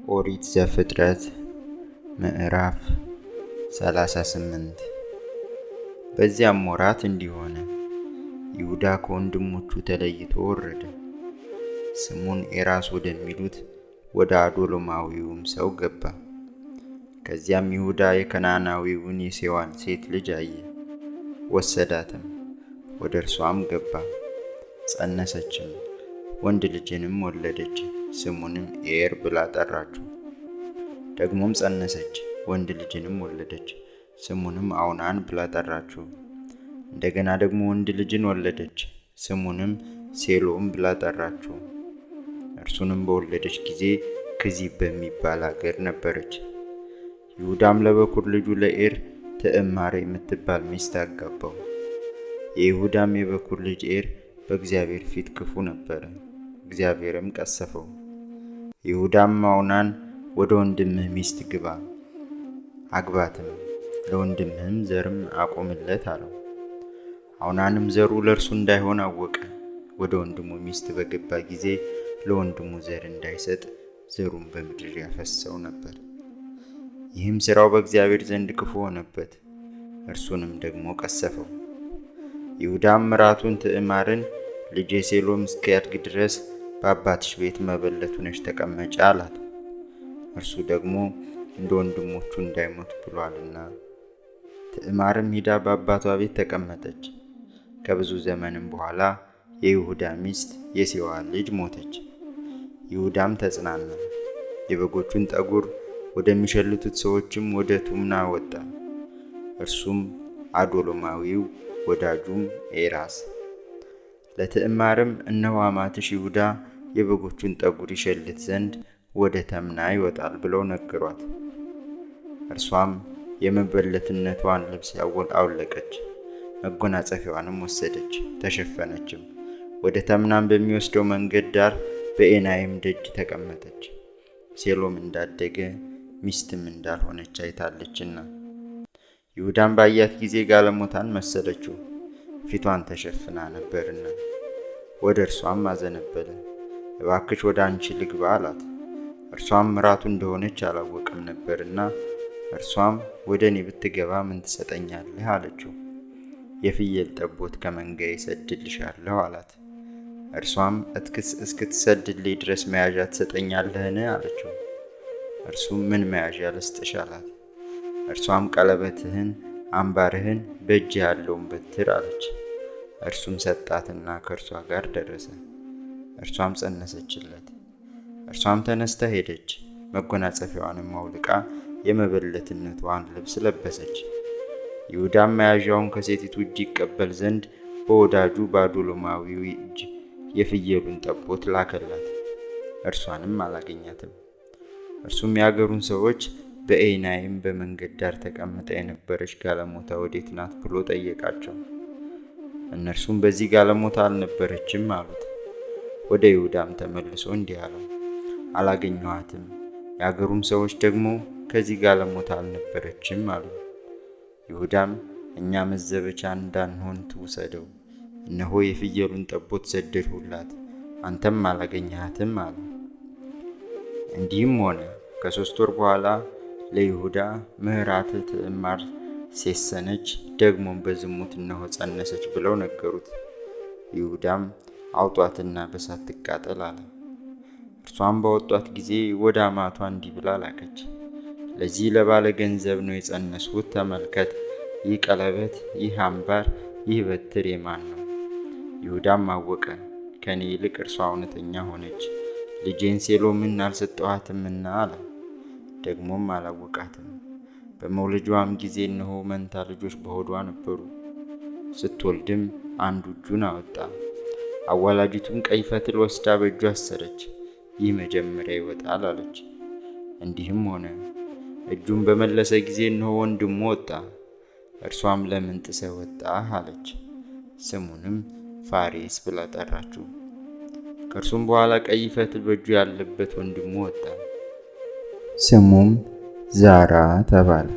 ኦሪት ዘፍጥረት ምዕራፍ 38። በዚያም ወራት እንዲህ ሆነ፣ ይሁዳ ከወንድሞቹ ተለይቶ ወረደ፣ ስሙን ኤራስ ወደሚሉት ወደ አዶሎማዊውም ሰው ገባ። ከዚያም ይሁዳ የከነዓናዊውን የሴዋን ሴት ልጅ አየ፣ ወሰዳትም፣ ወደ እርሷም ገባ። ጸነሰችም፣ ወንድ ልጅንም ወለደች። ስሙንም ኤር ብላ ጠራችው። ደግሞም ጸነሰች፣ ወንድ ልጅንም ወለደች። ስሙንም አውናን ብላ ጠራችው። እንደገና ደግሞ ወንድ ልጅን ወለደች፣ ስሙንም ሴሎም ብላ ጠራችው። እርሱንም በወለደች ጊዜ ክዚብ በሚባል አገር ነበረች። ይሁዳም ለበኩር ልጁ ለኤር ትዕማር የምትባል ሚስት አጋባው። የይሁዳም የበኩር ልጅ ኤር በእግዚአብሔር ፊት ክፉ ነበረ፣ እግዚአብሔርም ቀሰፈው። ይሁዳም አውናን ወደ ወንድምህ ሚስት ግባ፣ አግባትም፣ ለወንድምህም ዘርም አቁምለት አለው። አውናንም ዘሩ ለእርሱ እንዳይሆን አወቀ። ወደ ወንድሙ ሚስት በገባ ጊዜ ለወንድሙ ዘር እንዳይሰጥ ዘሩን በምድር ያፈሰው ነበር። ይህም ሥራው በእግዚአብሔር ዘንድ ክፉ ሆነበት፣ እርሱንም ደግሞ ቀሰፈው። ይሁዳም ምራቱን ትዕማርን ልጄ ሴሎም እስኪያድግ ድረስ በአባትሽ ቤት መበለት ሆነሽ ተቀመጪ አላት። እርሱ ደግሞ እንደ ወንድሞቹ እንዳይሞት ብሏልና። ትዕማርም ሂዳ በአባቷ ቤት ተቀመጠች። ከብዙ ዘመንም በኋላ የይሁዳ ሚስት የሴዋ ልጅ ሞተች። ይሁዳም ተጽናና፣ የበጎቹን ጠጉር ወደሚሸልቱት ሰዎችም ወደ ቱምና ወጣ። እርሱም አዶሎማዊው ወዳጁም ኤራስ። ለትዕማርም እነሆ አማትሽ ይሁዳ የበጎቹን ጠጉር ይሸልት ዘንድ ወደ ተምና ይወጣል ብለው ነገሯት። እርሷም የመበለትነቷን ልብስ አወለቀች፣ መጎናጸፊያዋንም ወሰደች፣ ተሸፈነችም። ወደ ተምናም በሚወስደው መንገድ ዳር በኤናይም ደጅ ተቀመጠች። ሴሎም እንዳደገ ሚስትም እንዳልሆነች አይታለችና። ይሁዳም ባያት ጊዜ ጋለሞታን መሰለችው፣ ፊቷን ተሸፍና ነበርና። ወደ እርሷም አዘነበለ። እባክሽ ወደ አንቺ ልግባ አላት። እርሷም ምራቱ እንደሆነች አላወቀም ነበርና፣ እርሷም ወደ እኔ ብትገባ ምን ትሰጠኛለህ አለችው። የፍየል ጠቦት ከመንጋዬ እሰድልሻለሁ አላት። እርሷም እስክትሰድልኝ ድረስ መያዣ ትሰጠኛለህን አለችው። እርሱም ምን መያዣ ልስጥሽ አላት። እርሷም ቀለበትህን፣ አምባርህን፣ በእጅህ ያለውን በትር አለች። እርሱም ሰጣትና ከእርሷ ጋር ደረሰ። እርሷም ጸነሰችለት። እርሷም ተነስታ ሄደች፣ መጎናጸፊያዋንም አውልቃ የመበለትነቷን ልብስ ለበሰች። ይሁዳም መያዣውን ከሴቲቱ እጅ ይቀበል ዘንድ በወዳጁ በአዶሎማዊው እጅ የፍየሉን ጠቦት ላከላት። እርሷንም አላገኛትም። እርሱም የአገሩን ሰዎች በኤናይም በመንገድ ዳር ተቀምጣ የነበረች ጋለሞታ ወዴት ናት ብሎ ጠየቃቸው። እነርሱም በዚህ ጋለሞታ አልነበረችም አሉት። ወደ ይሁዳም ተመልሶ እንዲህ አለው፣ አላገኘኋትም። የአገሩም ሰዎች ደግሞ ከዚህ ጋለሞታ አልነበረችም አሉ። ይሁዳም እኛ መዘበቻ እንዳንሆን ትውሰደው፣ እነሆ የፍየሉን ጠቦት ሰደድሁላት፣ አንተም አላገኘሃትም አለ። እንዲህም ሆነ ከ3 ወር በኋላ ለይሁዳ ምሕራትህ ትዕማር ሴሰነች፣ ደግሞም በዝሙት እነሆ ጸነሰች ብለው ነገሩት። ይሁዳም አውጧትና በሳት ትቃጠል አለ። እርሷም ባወጧት ጊዜ ወደ አማቷ እንዲህ ብላ ላከች፣ ለዚህ ለባለ ገንዘብ ነው የጸነስሁት። ተመልከት፣ ይህ ቀለበት፣ ይህ አምባር፣ ይህ በትር የማን ነው? ይሁዳም አወቀ፣ ከኔ ይልቅ እርሷ እውነተኛ ሆነች፣ ልጄን ሴሎምን አልሰጠኋትምና አለ። ደግሞም አላወቃትም። በመውለጇም ጊዜ እነሆ መንታ ልጆች በሆዷ ነበሩ። ስትወልድም አንዱ እጁን አወጣ። አዋላጂቱም ቀይ ፈትል ወስዳ በእጁ አሰረች። ይህ መጀመሪያ ይወጣል አለች። እንዲህም ሆነ። እጁን በመለሰ ጊዜ እነሆ ወንድሙ ወጣ። እርሷም ለምን ጥሰህ ወጣህ አለች። ስሙንም ፋሬስ ብላ ጠራችው። ከእርሱም በኋላ ቀይ ፈትል በእጁ ያለበት ወንድሙ ወጣ። ስሙም ዛራ ተባለ።